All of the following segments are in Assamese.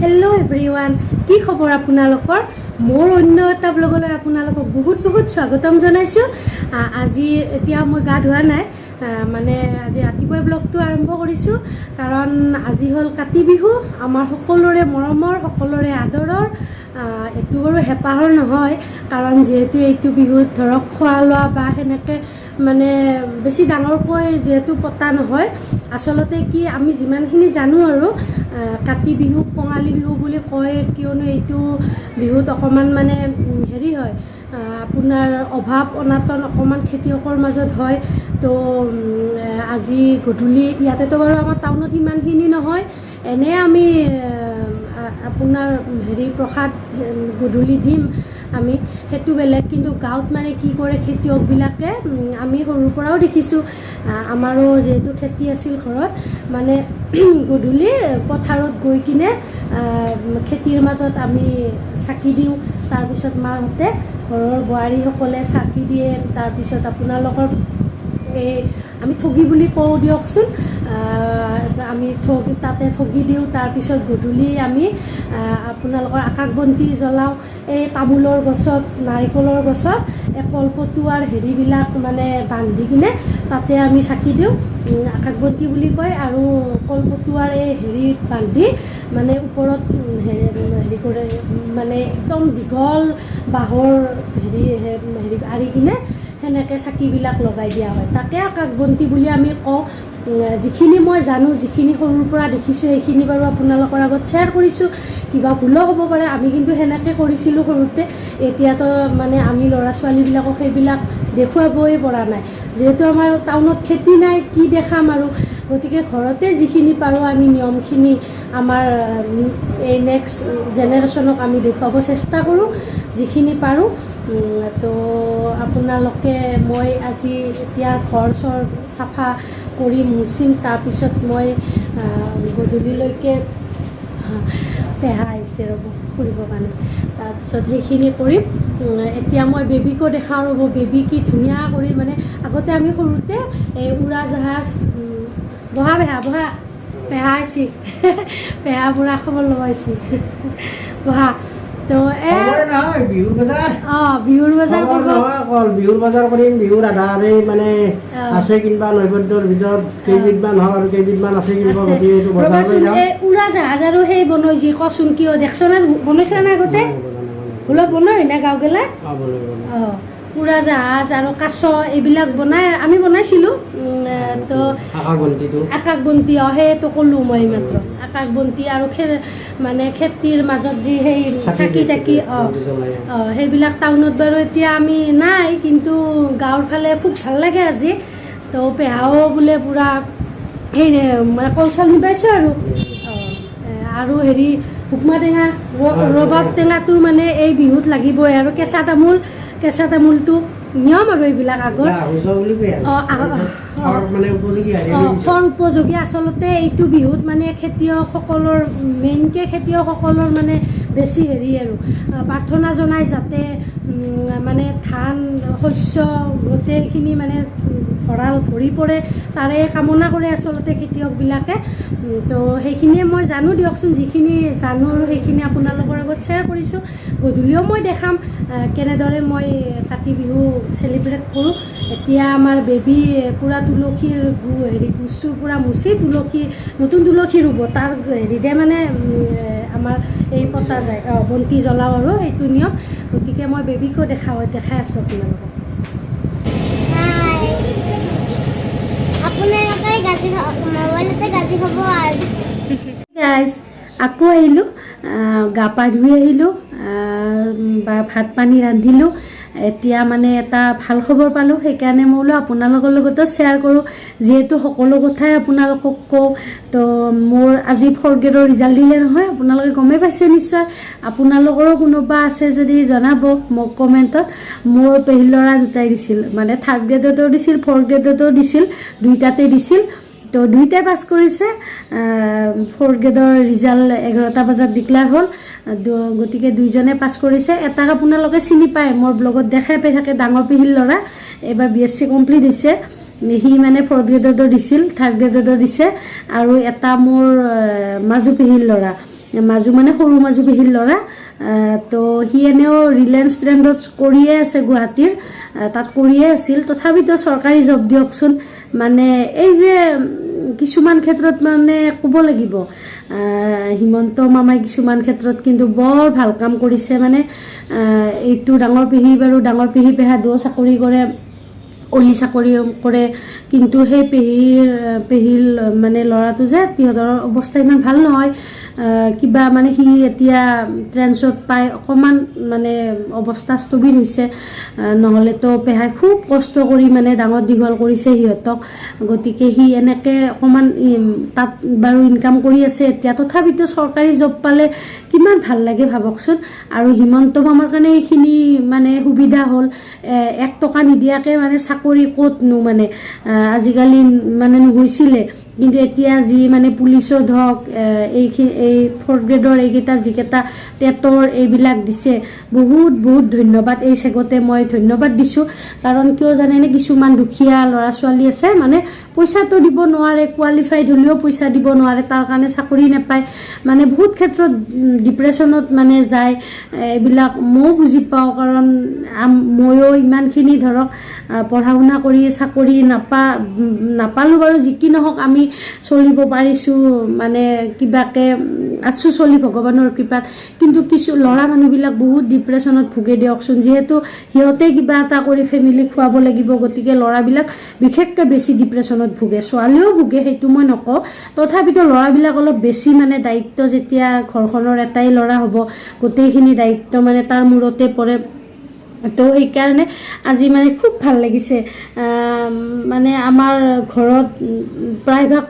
হেল্ল' এভৰিৱান, কি খবৰ আপোনালোকৰ? মোৰ অন্য এটা ব্লগলৈ আপোনালোকক বহুত বহুত স্বাগতম জনাইছোঁ। আজি এতিয়া মই গা ধোৱা নাই, মানে আজি ৰাতিপুৱাই ব্লগটো আৰম্ভ কৰিছোঁ, কাৰণ আজি হ'ল কাতি বিহু। আমাৰ সকলোৰে মৰমৰ, সকলোৰে আদৰৰ। এইটো বাৰু হেঁপাহৰ নহয়, কাৰণ যিহেতু এইটো বিহুত ধৰক খোৱা লোৱা বা সেনেকৈ মানে বেছি ডাঙৰকৈ যিহেতু পতা নহয়। আচলতে কি, আমি যিমানখিনি জানো আৰু কাতি বিহুক কঙালী বিহু বুলি কয়, কিয়নো এইটো বিহুত অকণমান মানে হেৰি হয়, আপোনাৰ অভাৱ অনাটন অকণমান খেতিয়কৰ মাজত হয়। তো আজি গধূলি ইয়াতেতো বাৰু আমাৰ টাউনত সিমানখিনি নহয়, এনেই আমি আপোনাৰ হেৰি প্ৰসাদ গধূলি দিম আমি, সেইটো বেলেগ। কিন্তু গাঁৱত মানে কি কৰে খেতিয়কবিলাকে, আমি সৰুৰ পৰাও দেখিছোঁ, আমাৰো যিহেতু খেতি আছিল ঘৰত, মানে গধূলি পথাৰত গৈ কিনে খেতিৰ মাজত আমি চাকি দিওঁ। তাৰপিছত মাহঁতে, ঘৰৰ বোৱাৰীসকলে চাকি দিয়ে। তাৰপিছত আপোনালোকৰ এই আমি ঠগি বুলি কওঁ দিয়কচোন, আমি ঠগি, তাতে ঠগি দিওঁ। তাৰপিছত গধূলি আমি আপোনালোকৰ আকাশ বন্তি জ্বলাওঁ। এই তামোলৰ গছত, নাৰিকলৰ গছত এই কলপটুৱাৰ হেৰিবিলাক মানে বান্ধি কিনে তাতে আমি চাকি দিওঁ, আকাশ বন্তি বুলি কয়। আৰু কলপটুৱাৰ এই হেৰি বান্ধি মানে ওপৰত হেৰি কৰে, মানে একদম দীঘল বাঁহৰ হেৰি হেৰি আঁৰি কিনে সেনেকৈ চাকিবিলাক লগাই দিয়া হয়, তাকে আকাশ বন্তি বুলি আমি কওঁ। যিখিনি মই জানো, যিখিনি সৰুৰ পৰা দেখিছোঁ, সেইখিনি বাৰু আপোনালোকৰ আগত শ্বেয়াৰ কৰিছোঁ। কিবা ভুলো হ'ব পাৰে। আমি কিন্তু সেনেকৈ কৰিছিলোঁ সৰুতে। এতিয়াতো মানে আমি ল'ৰা ছোৱালীবিলাকক সেইবিলাক দেখুৱাবই পৰা নাই, যিহেতু আমাৰ টাউনত খেতি নাই, কি দেখাম আৰু। গতিকে ঘৰতে যিখিনি পাৰোঁ আমি নিয়মখিনি আমাৰ এই নেক্সট জেনেৰেশ্যনক আমি দেখুৱাব চেষ্টা কৰোঁ, যিখিনি পাৰোঁ। তো আপোনালোকে, মই আজি এতিয়া ঘৰ চৰ চাফা কৰি মুচিম, তাৰপিছত মই গধূলিলৈকে, পেহা আহিছে ৰ'ব ফুৰিবৰ কাৰণে, তাৰপিছত সেইখিনি কৰিম। এতিয়া মই বেবীকো দেখাওঁ ৰ'ব। বেবী কি ধুনীয়া কৰি, মানে আগতে আমি সৰুতে এই উৰাজাহাজ, বহা পেহা, বহা। পেহা আহিছে, পেহা পুৰা খবৰ ল'ব আহিছে, বহা। তো এ খবৰে নহয়, বিহুৰ বজাৰ। অঁ, বিহুৰ বজাৰ খবৰ কৰিব। নহয় অকল, বিহুৰ বজাৰ কৰিম। বিহুৰ আধাৰে মানে আছে কিনবা, নৈবেদ্যৰ ভিতৰত কেইবিধমান হ'ল আৰু কেইবিধমান আছে কিনবা। আছে। গতিকে এইটো বজাৰ কৰি ৰ'বাচোন। যাওঁ। এই উৰাজাহাজ আৰু সেই বনাইছি, কচোন কিয় দেখছ না, বনাইছা না আগতে? নাই, বনোৱা নাই, বনোৱা নাই। বোলে বনাই না গাঁও গেলা? অ, বনাই, বনাই। অঁ, উৰাজাহাজ আৰু কাছ এইবিলাক বনাই, আমি বনাইছিলোঁ। তো আকাশ বন্তিটো। আকাশ বন্তি, অঁ, সেইটো ক'লোঁ মই এইমাত্ৰ। আকাশ বন্তি আৰু মানে খেতিৰ মাজত যি সেই চাকি দিয়ে, তাকি, অঁ। বন্তি জ্বলাই। অঁ, সেইবিলাক টাউনত বাৰু এতিয়া আমি নাই, কিন্তু গাঁৱৰ ফালে খুব ভাল লাগে আজি। তো পেহাও বোলে পূৰা সেই মানে কল চল নিবাইছোঁ আৰু অঁ, আৰু হেৰি হুকমা টেঙা, ৰবাব টেঙাটো মানে এই বিহুত লাগিবই। আৰু কেঁচা তামোল, কেঁচা তামোলটো নিয়ম আৰু এইবিলাক আগৰ। আহুচ বুলি কয় আৰু। খৰ মানে উপযোগী অঁ। হাৰিয়ালি। খৰ উপযোগী। আচলতে এইটো বিহুত মানে খেতিয়কসকলৰ, মেইনকৈ খেতিয়কসকলৰ মানে বেছি হেৰি আৰু প্ৰাৰ্থনা জনাই যাতে মানে ধান শস্য গোটেইখিনি মানে ভঁৰাল ভৰি পৰে, তাৰে কামনা কৰে আচলতে খেতিয়কবিলাকে। তো সেইখিনিয়ে মই জানো দিয়কচোন, যিখিনি জানো আৰু সেইখিনি আপোনালোকৰ আগত শ্বেয়াৰ কৰিছোঁ। গধূলিও মই দেখাম কেনেদৰে মই কাতি বিহু চেলিব্ৰেট কৰোঁ। এতিয়া আমাৰ বেবী পূৰা তুলসীৰ হেৰি গুচুৰ পূৰা মুচি তুলসী, নতুন তুলসী ৰুব। তাৰ হেৰিতে মানে আমাৰ এই পতা যায়, অঁ, বন্তি জ্বলাওঁ আৰু সেইটো নিয়ম। গতিকে মই বেবীকো দেখাওঁ, দেখাই আছোঁ আপোনালোকক। হাই, আপোনালোকে গাজি খাব, মোবাইলতে গাজি খাব আৰু। গাইজ, আকৌ আহিলোঁ, গা পা ধুই আহিলোঁ বা ভাত পানী ৰান্ধিলোঁ। এতিয়া মানে এটা ভাল খবৰ পালোঁ, সেইকাৰণে মই বোলো আপোনালোকৰ লগতো শ্বেয়াৰ কৰোঁ, যিহেতু সকলো কথাই আপোনালোকক কওঁ। তো মোৰ আজি ফ'ৰ্থ গ্ৰেডৰ ৰিজাল্ট দিলে নহয়, আপোনালোকে গমেই পাইছে নিশ্চয়। আপোনালোকৰো কোনোবা আছে যদি জনাব মোক কমেণ্টত। মোৰ পেহী ল'ৰা দুটাই দিছিল, মানে থাৰ্ড গ্ৰেডতো দিছিল, ফ'ৰ্থ গ্ৰেডতো দিছিল, দুইটাতে দিছিল। তো দুইটাই পাছ কৰিছে। ফ'ৰ্থ গ্ৰেডৰ ৰিজাল্ট 11টা বজাত ডিক্লেয়াৰ হ'ল। গতিকে দুইজনে পাছ কৰিছে। এটাক আপোনালোকে চিনি পায়, মোৰ ব্লগত দেখাই পাই থাকে, ডাঙৰ পেহীৰ ল'ৰা, এইবাৰ বিএছচি কমপ্লিট হৈছে। সি মানে ফ'ৰ্থ গ্ৰেডতো দিছিল, থাৰ্ড গ্ৰেডতো দিছে। আৰু এটা মোৰ মাজু পেহীৰ ল'ৰা মাজু মানে সৰু মাজু পেহীৰ ল'ৰা। তো সি এনেও ৰিলায়েন্স ট্ৰেণ্ডত কৰিয়ে আছে গুৱাহাটীৰ, তাত কৰিয়ে আছিল। তথাপিতো চৰকাৰী জব দিয়কচোন, মানে এই যে কিছুমান ক্ষেত্ৰত মানে ক'ব লাগিব, হিমন্ত মামাই কিছুমান ক্ষেত্ৰত কিন্তু বৰ ভাল কাম কৰিছে। মানে এইটো ডাঙৰ পেহী বাৰু, ডাঙৰ পেহী পেহা দুয়ো চাকৰি কৰে, অলি চাকৰি কৰে, কিন্তু সেই পেহীৰ মানে ল'ৰাটো যে সিহঁতৰ অৱস্থা ইমান ভাল নহয়। কিবা মানে সি এতিয়া ট্ৰেন্সত পাই অকণমান মানে অৱস্থা স্থবিৰ হৈছে। নহ'লেতো পেহাই খুব কষ্ট কৰি মানে ডাঙৰ দীঘল কৰিছে সিহঁতক। গতিকে সি এনেকৈ অকণমান তাত বাৰু ইনকাম কৰি আছে এতিয়া, তথাপিতো চৰকাৰী জব পালে কিমান ভাল লাগে ভাবকচোন। আৰু হিমন্ত মামাৰ কাৰণে এইখিনি মানে সুবিধা হ'ল, 1 টকা নিদিয়াকৈ মানে চাকৰি ক'তনো মানে আজিকালি মানে নহৈছিলে, কিন্তু এতিয়া যি মানে পুলিচত হওক, এইখিনি এই ফ'ৰ্থ গ্ৰেডৰ এইকেইটা যিকেইটা টেটৰ এইবিলাক দিছে, বহুত বহুত ধন্যবাদ। এই চেগতে মই ধন্যবাদ দিছোঁ। কাৰণ কিয় জানেনে, কিছুমান দুখীয়া ল'ৰা ছোৱালী আছে মানে পইচাটো দিব নোৱাৰে, কোৱালিফাইড হ'লেও পইচা দিব নোৱাৰে, তাৰ কাৰণে চাকৰি নাপায়, মানে বহুত ক্ষেত্ৰত ডিপ্ৰেশ্যনত মানে যায়। এইবিলাক ময়ো বুজি পাওঁ, কাৰণ ময়ো ইমানখিনি ধৰক পঢ়া শুনা কৰি চাকৰি নাপালোঁ বাৰু, যি কি নহওক আমি চলিব পাৰিছোঁ, মানে কিবাকে আছোঁ চলি ভগৱানৰ কৃপাত। কিন্তু কিছু ল'ৰা মানুহবিলাক বহুত ডিপ্ৰেশ্যনত ভোগে দিয়কচোন, যিহেতু সিহঁতে কিবা এটা কৰি ফেমিলি খুৱাব লাগিব, গতিকে ল'ৰাবিলাক বিশেষকৈ বেছি ডিপ্ৰেশ্যনত ভোগে। ছোৱালীও ভোগে সেইটো মই নকওঁ, তথাপিতো ল'ৰাবিলাক অলপ বেছি মানে দায়িত্ব, যেতিয়া ঘৰখনৰ এটাই ল'ৰা হ'ব গোটেইখিনি দায়িত্ব মানে তাৰ মূৰতে পৰে। তো সেইকাৰণে আজি মানে খুব ভাল লাগিছে। মানে আমাৰ ঘৰত প্ৰায়ভাগ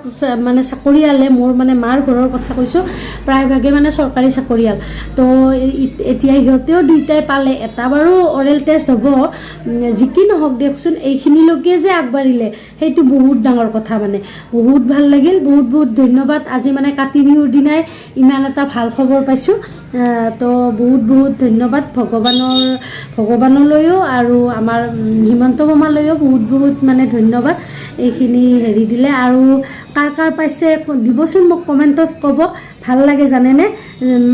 মানে চাকৰিয়ালে, মোৰ মানে মাৰ ঘৰৰ কথা কৈছোঁ, প্ৰায়ভাগে মানে চৰকাৰী চাকৰিয়াল। তো এতিয়া সিহঁতেও দুইটাই পালে, এটা বাৰু অৰেল টেষ্ট হ'ব, যি কি নহওক দিয়কচোন, এইখিনিলৈকে যে আগবাঢ়িলে সেইটো বহুত ডাঙৰ কথা, মানে বহুত ভাল লাগিল। বহুত বহুত ধন্যবাদ। আজি মানে কাতি বিহুৰ দিনাই ইমান এটা ভাল খবৰ পাইছোঁ। তো বহুত বহুত ধন্যবাদ ভগৱানলৈও আৰু আমাৰ হিমন্ত মামালৈও বহুত বহুত মানে ধন্যবাদ এইখিনি হেৰি দিলে। আৰু কাৰ কাৰ পাইছে দিবচোন মোক কমেণ্টত ক'ব, ভাল লাগে জানেনে।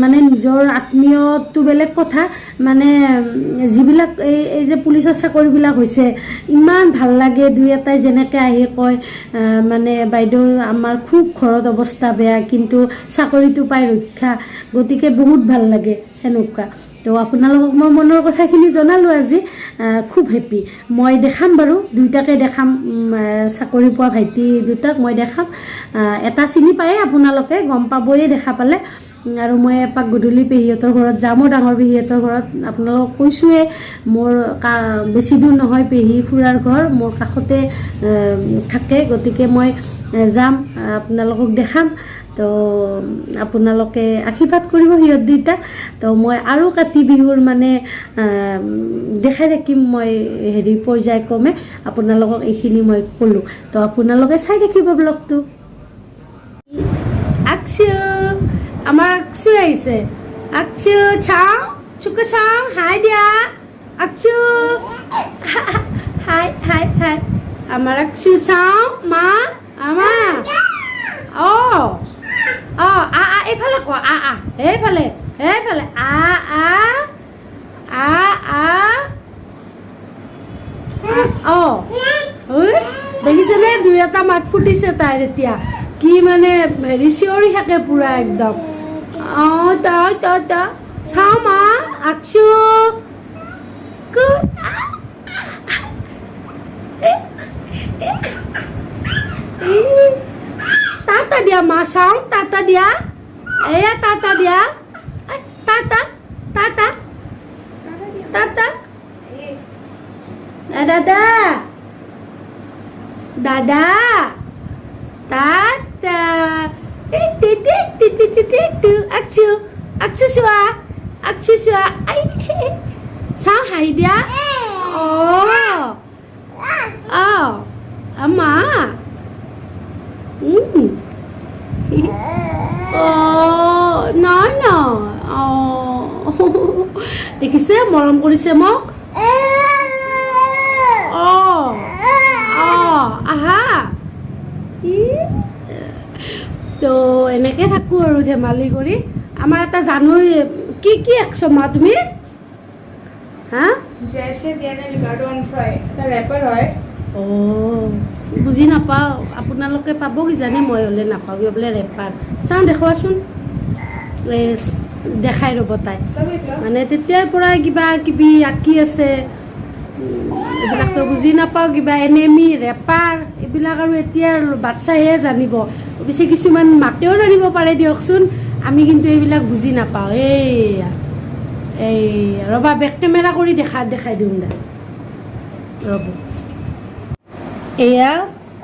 মানে নিজৰ আত্মীয়টো বেলেগ কথা, মানে যিবিলাক এই যে পুলিচৰ চাকৰিবিলাক হৈছে ইমান ভাল লাগে। দুই এটাই যেনেকৈ আহি কয়, মানে বাইদেউ আমাৰ খুব ঘৰত অৱস্থা বেয়া, কিন্তু চাকৰিটো পাই ৰক্ষা, গতিকে বহুত ভাল লাগে সেনেকুৱা। তো আপোনালোকক মই মনৰ কথাখিনি জনালোঁ আজি, খুব হেপী। মই দেখাম বাৰু, দুইটাকে দেখাম, চাকৰি পোৱা ভাইটি দুটাক মই দেখাম। এটা চিনি পায়ে আপোনালোকে গম পাবয়ে দেখা পালে। আৰু মই এপাক গধূলি পেহীহঁতৰ ঘৰত যামো, ডাঙৰ পেহীহঁতৰ ঘৰত আপোনালোকক কৈছোঁৱে, মোৰ বেছি দূৰ নহয় পেহী খুৰাৰ ঘৰ, মোৰ কাষতে থাকে, গতিকে মই যাম, আপোনালোকক দেখাম। তো আপোনালোকে আশীৰ্বাদ কৰিব সিহঁত দুইটা। তো মই আৰু কাতি বিহুৰ মানে দেখাই থাকিম মই হেৰি পৰ্যায়ক্ৰমে আপোনালোকক এইখিনি মই ক'লোঁ। তো আপোনালোকে চাই থাকিব ব্লগটো। আকছু, আমাৰ আকছু আহিছে। আকছু চাওঁ, চুকু চাওঁ, হাই দিয়া আকছু, হাই হাই হাই। আমাৰ আকছু চাওঁ, মা আমাৰ অঁ অঁ আ আ এইফালে কোৱা, আ আ এইফালে এইফালে আ আ আ আ অঁ ঐ দেখিছেনে দুই এটা মাত ফুটিছে তাইৰ এতিয়া, কি মানে হেৰি চিঞৰি থাকে পুৰা একদম। অঁ ত ত ত চাওঁ মা আকছু ক'ত টাটা দিয়া মা, চাওঁ টাটা দিয়া, এয়া টাটা দিয়া, টাটা টাটা টাটা দাদা দাদা টাটা এই টি টি টি টি টি টি টু আকছু আকছু চোৱা আকছু চোৱা, I চাওঁ হাঁহি দিয়া। অঁ অঁ আমা অঁ নাই নাই অঁ দেখিছে মৰম কৰিছে মোক। অঁ অঁ আহা ই তো এনেকৈ থাকোঁ আৰু ধেমালি কৰি। আমাৰ এটা জানুই কি কি আঁকছ মা তুমি? হা? জেছে দিয়ানে ৰিকাৰ্ডো অনফ্ৰয় এটা ৰেপাৰ হয়। অঁ, বুজি নাপাওঁ। আপোনালোকে পাব কিজানি, মই হ'লে নাপাওঁ। কিয় বোলে ৰেপাৰ? চাওঁ, দেখুৱাচোন। এই দেখাই ৰ'ব তাই। মানে তেতিয়াৰ পৰাই কিবা কিবি আঁকি আছে। এইবিলাকতো বুজি নাপাওঁ, কিবা এনেমি, ৰেপাৰ এইবিলাক আৰু এতিয়াৰ বাচ্ছাইহে জানিব। অৱশ্যে কিছুমান মাকেও জানিব পাৰে দিয়কচোন, আমি কিন্তু এইবিলাক বুজি নাপাওঁ। এইয়া এই, ৰ'বা, বেক কেমেৰা কৰি দেখাই দিওঁ দে, ৰ'ব। এয়া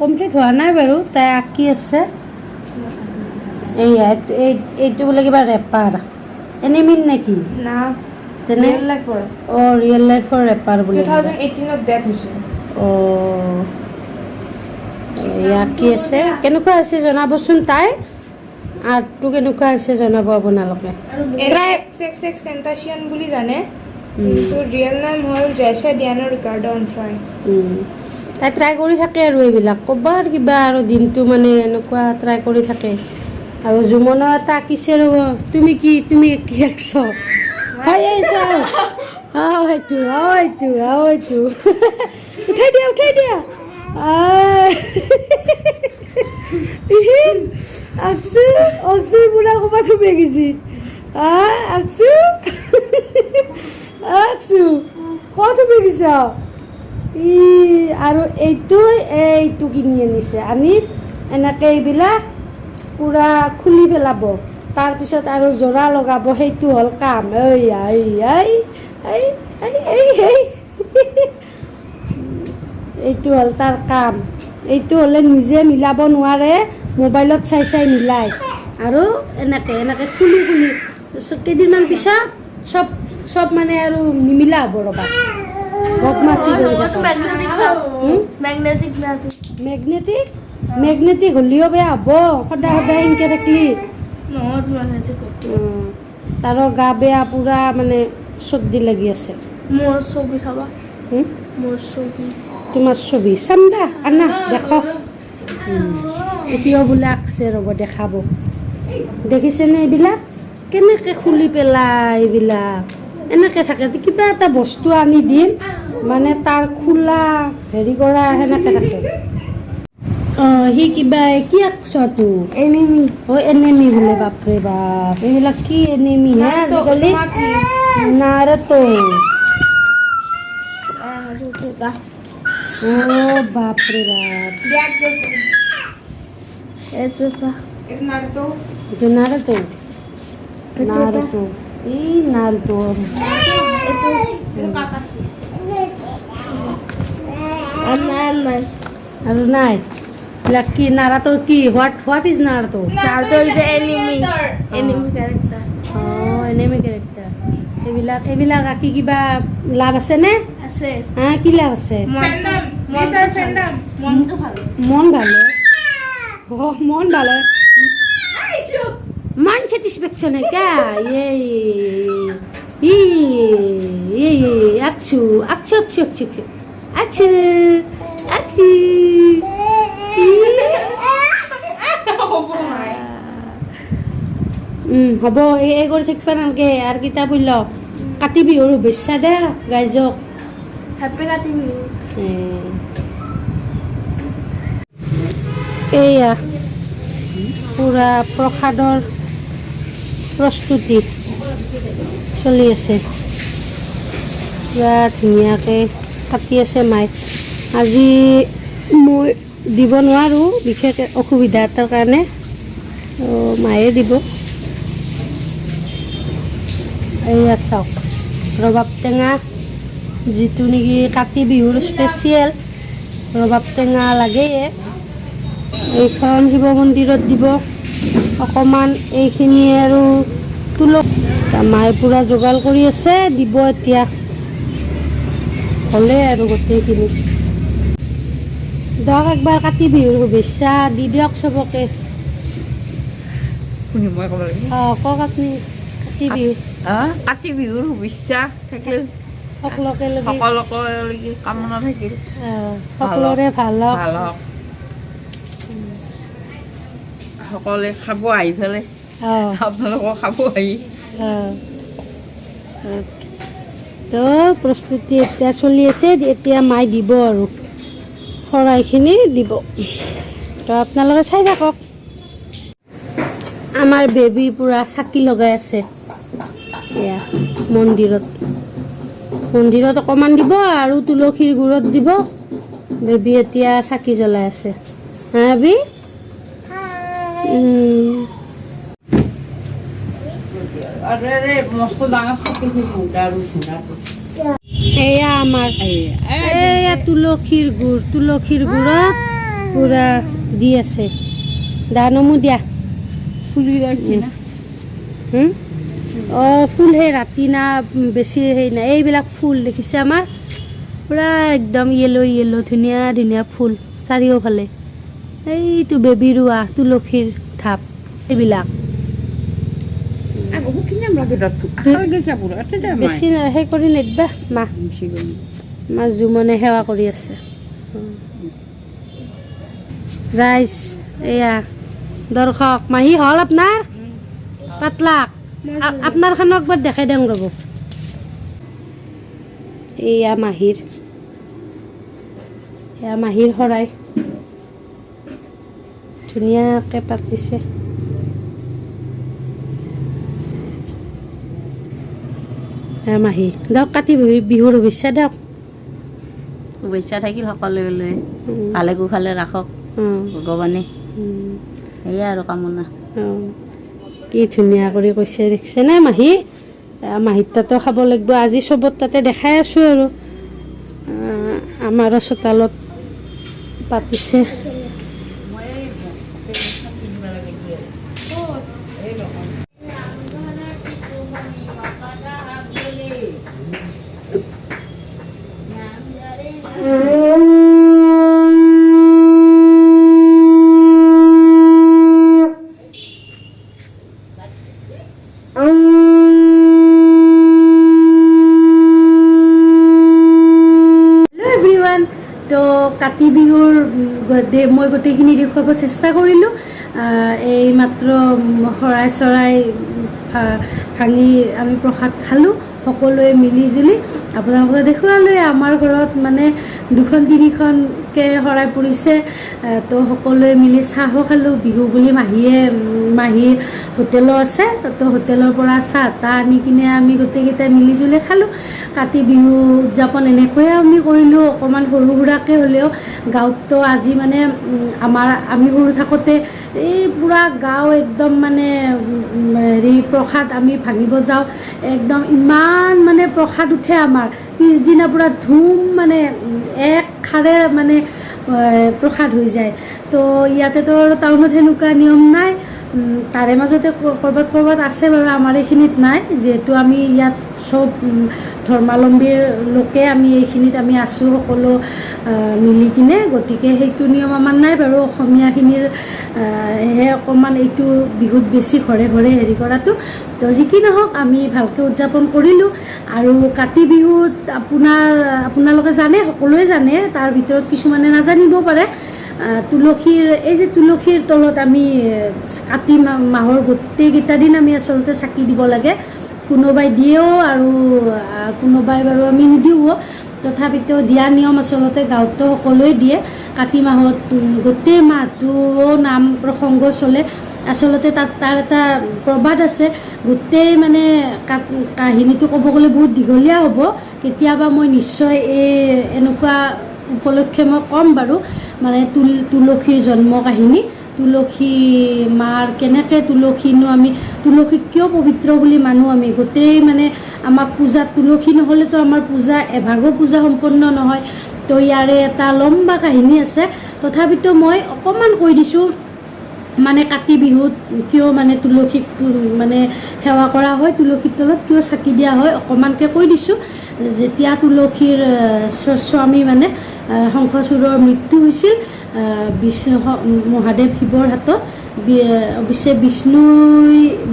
কমপ্লিট হোৱা নাই বাৰু, তাই আঁকি আছে। এইয়া এইটো বোলে কিবা ৰেপাৰ এনেমিন নেকি? না। তেনে? ৰিয়েল লাইফৰ। অঁ, ৰিয়েল লাইফৰ ৰেপাৰ বোলে। 2018ত ডেথ হৈছে। অঁ, এয়া আঁকি আছে। কেনেকুৱা হৈছে জনাবচোন, তাইৰ আৰ্টটো কেনেকুৱা হৈছে জনাব আপোনালোকে। প্ৰায় এক্স এক্স এক্স টেণ্টাচিয়ন বুলি জানে, কিন্তু ৰিয়েল নাম হ'ল জেছে দিয়ানো ৰিকাৰ্ডো অনফ্ৰয়। তাই ট্ৰাই কৰি থাকে আৰু এইবিলাক ক'ৰবাৰ কিবা আৰু দিনটো মানে এনেকুৱা ট্ৰাই কৰি থাকে। আৰু জুমনো এটা আঁকিছে। ৰ'ব, তুমি কি আঁকছ? হয়, এই চাওঁ। অঁ, সেইটো, অঁ, এইটো, অঁ, এইটো উঠাই দিয়া, উঠাই দিয়া। আই। আকচু, আকচু পুৰা ক'ৰবাত সোমাই গৈছি। আকচু, আকচু ক'ত সোমাই গৈছ? ই আৰু এইটো কিনি আনিছে, আনি এনেকৈ এইবিলাক পূৰা খুলি পেলাব, তাৰপিছত আৰু যোৰা লগাব, সেইটো হ'ল কাম। এই এই এই এই এই এই এই এইটো হ'ল তাৰ কাম। এইটো হ'লে নিজে মিলাব নোৱাৰে, মোবাইলত চাই চাই মিলায় আৰু এনেকৈ এনেকৈ খুলি খুলি। তাৰপিছত কেইদিনমান পিছত চব চব মানে আৰু নিমিলা হ'ব। ৰ'বা, বদমাচি কৰি থাকে। হুম? মেগনেটিক। মেগনেটিক, মেগনেটিক হ'লেও বেয়া হ'ব, সদায় সদায় সেনকে থাকিলি। নহয়, মেগনেটিক। তাৰো গা বেয়া, পূৰা মানে চৰ্দি লাগি আছে। মোৰ ছবি চাবা। হুম? মোৰ ছবি। তোমাৰ ছবি চাম দা, আনা দেখ। এতিয়াও বোলে আঁকছে, ৰ'ব, দেখাব। দেখিছেনে এইবিলাক কেনেকৈ খুলি পেলাই? এইবিলাক এনেকৈ থাকে। কিবা এটা বস্তু আনি দিম, মানে তাৰ খোলা হেৰি কৰা সেনেকৈ থাকে। অঁ, সি কিবা কি আঁকছ তোৰ? এনিমি। অ', এনেমি বোলে। বাপৰে বাপ, এইবিলাক কি এনেমি হে আজিকালি? নাৰতো। অ' বাপৰে বাপ। এইটো এটা। এইটো নাৰুটো। এইটো নাৰতো, নাৰতো, এই নাৰতো। এইটো কাকাশি। নাই নাই। আৰু নাই। এইবিলাক কি নাৰাটো কি? What is Naruto? Naruto is anime, anime character. অঁ, এনেমি কেৰেক্টাৰ। এইবিলাক আঁকি কিবা লাভ আছেনে? আছে। হা, কি লাভ আছে? ফেণ্ডম, দিছ আৰ ফেণ্ডম। মনটো ভাল। মন ভাল হয়। অ, মন ভাল হয়, मन सेटिस्फेक्शन है क्या ये? ये ये আকছু, আকছু, আকছু, আকছু, আকছু, আকছু, আকছু। হ'ব মাই। হ'ব, এই কৰি থাকিব নালাগে আৰু। কিতাপ ল। কাতি বিহুৰ শুভেচ্ছা দে ৰাইজক। হেপী কাতি বিহু। এইয়া পূৰা প্ৰসাদৰ প্ৰস্তুতি চলি আছে। পূৰা ধুনীয়াকৈ কাটি আছে মায়ে। আজি মই দিব নোৱাৰোঁ, বিশেষ অসুবিধা এটাৰ কাৰণে। তো মায়ে দিব। এইয়া চাওক, ৰবাব টেঙা, যিটো নেকি কাতি বিহুৰ স্পেচিয়েল ৰবাব টেঙা লাগেয়ে। এইখন শিৱ মন্দিৰত দিব অকণমান, এইখিনি আৰু তুলক। মায়ে পূৰা যোগাৰ কৰি আছে, দিব এতিয়া। হ'লেই আৰু গোটেইখিনি। দিয়ক, একবাৰ কাতি বিহুৰ শুভেচ্ছা দি দিয়ক চবকে। শুনি মই ক'ব লাগিব? অঁ, কওক আপুনি, কাতি বিহু। কাতি বিহুৰ শুভেচ্ছা থাকিল। সকলোকে লগি। সকলোকে কামনা থাকিল। অঁ, সকলোৰে ভাল হওক। ভাল হওক, সকলোৱে খাব আহি পেলাই। অঁ। আপোনালোকক খাব আহি। অঁ। তো প্ৰস্তুতি এতিয়া চলি আছে। এতিয়া মায়ে দিব আৰু শৰাইখিনি দিব। তো আপোনালোকে চাই থাকক। আমাৰ বেবী পূৰা চাকি লগাই আছে। এয়া মন্দিৰত, মন্দিৰত অকণমান দিব আৰু তুলসীৰ গুৰত দিব। বেবী এতিয়া চাকি জ্বলাই আছে। হা বেবী? মস্ত ডাঙৰ আৰু এয়া আমাৰ এয়া তুলসীৰ গুৰ, তুলসীৰ গুৰত পুৰা দি আছে। দা নমু দিয়া। ফুলি ৰাখি না। অঁ, ফুল সেই ৰাতি না বেছি সেই নাই। এইবিলাক ফুল দেখিছে, আমাৰ পূৰা একদম য়েল' য়েল' ধুনীয়া ধুনীয়া ফুল চাৰিওফালে। এইটো বেবী ৰোৱা তুলসীৰ ঢাপ এইবিলাক। বেছি সেই কৰি নিদিবা মা। মা জুমনে সেৱা কৰি আছে ৰাইজ। এয়া দৰ্শক, মাহী হ'ল আপোনাৰ পাতলাক আপোনাৰ খানো একবাৰ দেখাই দিওঁ ৰ'ব। এয়া মাহীৰ, এয়া মাহীৰ শৰাই ধুনীয়াকৈ পাতিছে। এয়া মাহী, দিয়ক কাতি বিহুৰ শুভেচ্ছা দিয়ক। শুভেচ্ছা থাকিল সকলোলৈ, ভালে কুশলে ৰাখক ভগৱানে, সেয়াই আৰু কামনা। অঁ, কি ধুনীয়া কৰি কৈছে দেখিছে নে মাহী? মাহীৰ তাতো খাব লাগিব আজি। চবত তাতে দেখাই আছোঁ আৰু আমাৰো চোতালত পাতিছে। হেল্ল' এভৰিৱান, তো কাতি বিহুৰ মই গোটেইখিনি দেখুৱাব চেষ্টা কৰিলোঁ। এই মাত্ৰ শৰাই চৰাই ভাঙি আমি প্ৰসাদ খালোঁ সকলোৱে মিলি জুলি। আপোনালোকক দেখুৱালোৱে আমাৰ ঘৰত মানে দুখন তিনিখনকৈ শৰাই পৰিছে। তো সকলোৱে মিলি চাহো খালোঁ বিহু বুলি। মাহীয়ে, মাহীৰ হোটেলো আছে, তো হোটেলৰ পৰা চাহ তাহ আনি কিনে আমি গোটেইকেইটাই মিলি জুলি খালোঁ। কাতি বিহু উদযাপন এনেকৈয়ে আমি কৰিলোঁ, অকণমান সৰু সুৰাকৈ হ'লেও। গাঁৱততো আজি মানে আমাৰ আমি সৰু থাকোঁতে এই পূৰা গাঁও একদম মানে হেৰি প্ৰসাদ আমি ভাঙিব যাওঁ, একদম ইমান মানে প্ৰসাদ উঠে আমাৰ। পিছদিনা পূৰা ধুম মানে এক খাৰে মানে প্ৰসাদ হৈ যায়। তো ইয়াতেতো আৰু টাউনত সেনেকুৱা নিয়ম নাই। তাৰে মাজতে ক'ৰবাত ক'ৰবাত আছে বাৰু, আমাৰ এইখিনিত নাই। যিহেতু আমি ইয়াত চব ধৰ্মাৱলম্বীৰ লোকে আমি এইখিনিত আমি আছোঁ সকলো মিলি কিনে, গতিকে সেইটো নিয়ম আমাৰ নাই বাৰু। অসমীয়াখিনিৰ হে অকণমান এইটো বিহুত বেছি ঘৰে ঘৰে হেৰি কৰাটো। তো যি কি নহওক, আমি ভালকৈ উদযাপন কৰিলোঁ। আৰু কাতি বিহুত আপোনালোকে জানে, সকলোৱে জানে, তাৰ ভিতৰত কিছুমানে নাজানিব পাৰে। তুলসীৰ এই যে তুলসীৰ তলত আমি কাতি মাহৰ গোটেইকেইটা দিন আমি আচলতে চাকি দিব লাগে। কোনোবাই দিয়েও আৰু কোনোবাই বাৰু আমি নিদিওঁ, তথাপিতো দিয়া নিয়ম আচলতে গাঁৱততো সকলোৱে দিয়ে। কাতি মাহত গোটেই মাহটো নাম প্ৰসংগ চলে। আচলতে তাত তাৰ এটা প্ৰবাদ আছে। গোটেই মানে কাহিনীটো ক'ব গ'লে বহুত দীঘলীয়া হ'ব। কেতিয়াবা মই নিশ্চয় এই এনেকুৱা উপলক্ষে মই ক'ম বাৰু, মানে তুলসীৰ জন্ম কাহিনী, তুলসী মাৰ কেনেকৈ তুলসীনো আমি তুলসীক কিয় পবিত্ৰ বুলি মানো আমি। গোটেই মানে আমাক পূজাত তুলসী নহ'লেতো আমাৰ পূজা এভাগো পূজা সম্পন্ন নহয়। তো ইয়াৰে এটা লম্বা কাহিনী আছে, তথাপিতো মই অকণমান কৈ দিছোঁ। মানে কাতি বিহুত কিয় মানে তুলসীক মানে সেৱা কৰা হয়, তুলসীৰ তলত কিয় চাকি দিয়া হয়, অকণমানকৈ কৈ দিছোঁ। যেতিয়া তুলসীৰ স্বামী মানে শংখচূড়ৰ মৃত্যু হৈছিল মহাদেৱ শিৱৰ হাতত, অৱশ্যে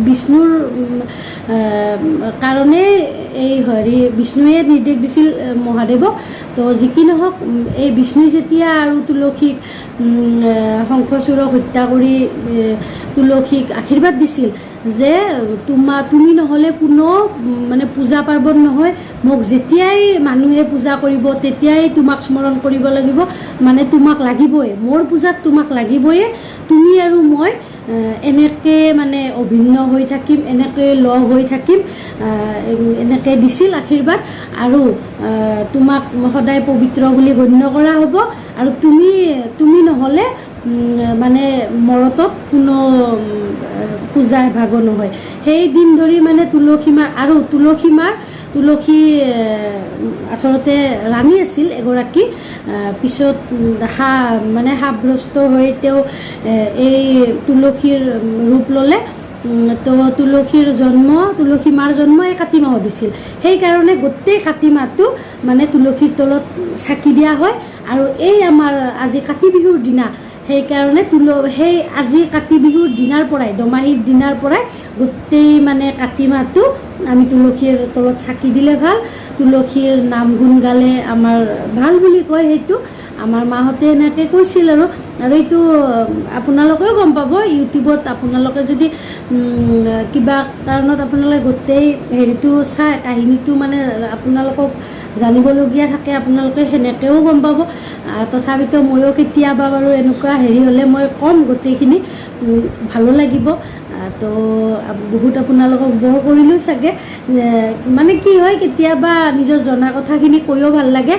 বিষ্ণুৰ কাৰণে এই হেৰি বিষ্ণুৱে নিৰ্দেশ দিছিল মহাদেৱক। তো যি কি নহওক, এই বিষ্ণুৱে যেতিয়া আৰু তুলসীক শংখচূড়ক হত্যা কৰি তুলসীক আশীৰ্বাদ দিছিল, যে তুমি নহ'লে কোনো মানে পূজা পাৰ্বণ নহয়, মোক যেতিয়াই মানুহে পূজা কৰিব তেতিয়াই তোমাক স্মৰণ কৰিব লাগিব, মানে তোমাক লাগিবই, মোৰ পূজাত তোমাক লাগিবই, তুমি আৰু মই এনেকৈ মানে অভিন্ন হৈ থাকিম, এনেকৈ লগ হৈ থাকিম, এনেকৈ দিছিল আশীৰ্বাদ। আৰু তোমাক সদায় পবিত্ৰ বুলি গণ্য কৰা হ'ব আৰু তুমি নহ'লে মানে মৰতত কোনো পূজা এভাগো নহয়। সেই দিন ধৰি মানে তুলসী মাৰ, আৰু তুলসী মাৰ, তুলসী আচলতে ৰাণী আছিল এগৰাকী, পিছত মানে সাপগ্ৰস্ত হৈ তেওঁ এই তুলসীৰ ৰূপ ল'লে। তো তুলসীৰ জন্ম, তুলসী মাৰ জন্ম এই কাতি মাহত হৈছিল, সেইকাৰণে গোটেই কাতি মাহটো মানে তুলসীৰ তলত চাকি দিয়া হয়। আৰু এই আমাৰ আজি কাতি বিহুৰ দিনা, সেইকাৰণে সেই আজি কাতি বিহুৰ দিনাৰ পৰাই, দমাহীৰ দিনাৰ পৰাই গোটেই মানে কাতি মাহটো আমি তুলসীৰ তলত চাকি দিলে ভাল, তুলসীৰ নাম গুণ গালে আমাৰ ভাল বুলি কয়। সেইটো আমাৰ মাহঁতে এনেকৈ কৈছিল। আৰু আৰু এইটো আপোনালোকেও গম পাব ইউটিউবত, আপোনালোকে যদি কিবা কাৰণত আপোনালোকে গোটেই হেৰিটো চাই কাহিনীটো মানে আপোনালোকক জানিবলগীয়া থাকে, আপোনালোকে সেনেকৈও গম পাব। তথাপিতো ময়ো কেতিয়াবা বাৰু এনেকুৱা হেৰি হ'লে মই ক'ম গোটেইখিনি, ভালো লাগিব। তো বহুত আপোনালোকক বৰ কৰিলোঁ চাগে, মানে কি হয় কেতিয়াবা নিজৰ জনা কথাখিনি কৈও ভাল লাগে,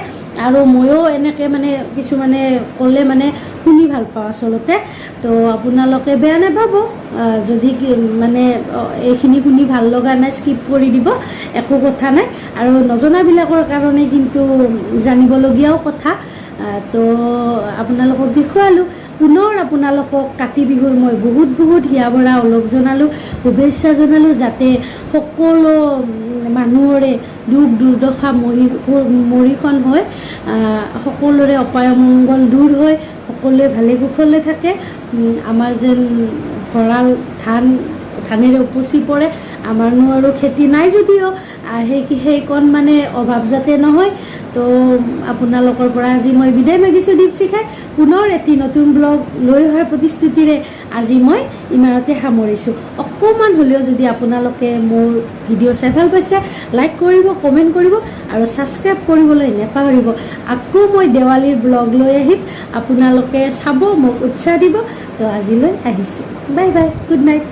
আৰু ময়ো এনেকৈ মানে কিছুমানে ক'লে মানে শুনি ভাল পাওঁ আচলতে। তো আপোনালোকে বেয়া নাপাব যদি মানে এইখিনি শুনি ভাল লগা নাই, স্কিপ কৰি দিব, একো কথা নাই। আৰু নজনাবিলাকৰ কাৰণে কিন্তু জানিবলগীয়াও কথা। তো আপোনালোকক দেখুৱালোঁ। পুনৰ আপোনালোকক কাতি বিহুৰ মই বহুত বহুত হিয়া ভৰা ওলগ জনালোঁ, শুভেচ্ছা জনালোঁ, যাতে সকলো মানুহৰে দুখ দুৰ্দশা মৰিষণ হয়, সকলোৰে অপায় অমংগল দূৰ হয়, সকলোৱে ভালে কুশলে থাকে, আমাৰ যেন ভঁৰাল ধানেৰে উপচি পৰে। আমাৰনো আৰু খেতি নাই যদিও সেইকণ মানে অভাৱ যাতে নহয়। তো আপোনালোকৰ পৰা আজি মই বিদায় মাগিছোঁ দীপশিখাই। পুনৰ এটি নতুন ব্লগ লৈ অহাৰ প্ৰতিশ্ৰুতিৰে আজি মই ইমানতে সামৰিছোঁ। অকণমান হ'লেও যদি আপোনালোকে মোৰ ভিডিঅ' চাই ভাল পাইছে, লাইক কৰিব, কমেণ্ট কৰিব আৰু ছাবস্ক্ৰাইব কৰিবলৈ নেপাহৰিব। আকৌ মই দেৱালীৰ ব্লগ লৈ আহিম, আপোনালোকে চাব, মোক উৎসাহ দিব। তো আজিলৈ আহিছোঁ, বাই বাই, গুড নাইট।